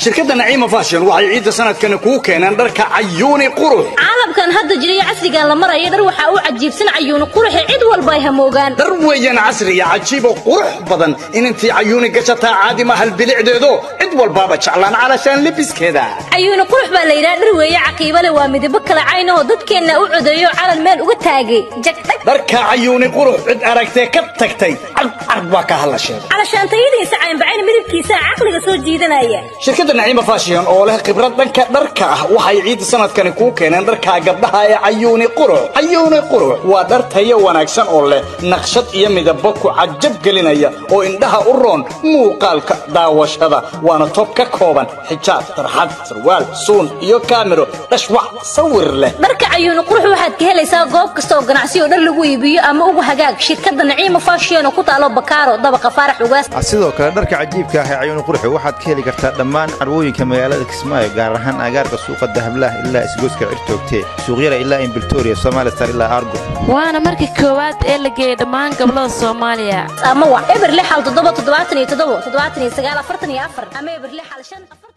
Shirkadda Naciima Fashion waxay ciidda sanadkani kuu keeneen dharka Cayuuni Qurux. Caalamkan hadda jiriyo casrigan la maraya, dhar waxaa u cajiibsan Cayuuni Quruxe, cid walba ay hamoogaan. Dhar weeyaan casri iyo cajiibo qurux badan, inantii Cayuuni gashataa caadi mahal bilicdeedo, cid walbaaba jeclaan calashaan lebiskeeda. Cayuuni Qurux baa la yidhaha, dhar weeye caqiiba leh, waa midabo kala cayn oo dadkeenna u codeeyo, calan meel uga taagay jagdhag. Dharka Cayuuni Qurux cid aragtee ka tagtay, carcar baa ka hadla sheegay. Calashaantayadiisa caynbacayn, midabkiisa caqliga soo jiidanaya. Shirkadda Naciima Fashion oo leh khibrad dhanka dharka ah waxay ciidda sanadkani kuu keeneen dharka gabdhaha ee Cayuuni Qurux. Cayuuni Qurux waa dhar tayo wanaagsan oo leh naqshad iyo midabo ku cajab gelinaya oo indhaha u roon muuqaalka daawashada, waana tob ka kooban xijaab, tarxad, sarwaal, suun iyo kaamiro dhashwac sawir leh. Dharka Cayuuni Qurux waxaad ka helaysaa goob kasta oo ganacsi oo dhar lagu iibiyo, ama ugu hagaag shirkadda Naciima Fashion oo ku taalo Bakaaro, dabaqa Faarax Ugaas. Sidoo kale dharka cajiibka ah ee Cayuuni Qurux waxaad ka heli kartaa dhammaan carwooyinka magaalada Kismaayo, gaar ahaan agaarka suuqa Dahablaah ilaa isgoyska Cirtoogtee, suuqyada ilaa Imbiltoria, Somali Star ilaa Argo. Waana markii koowaad ee la geeyey dhammaan gobollada Soomaaliya. Ama wac 067 77 79 44 ama 065.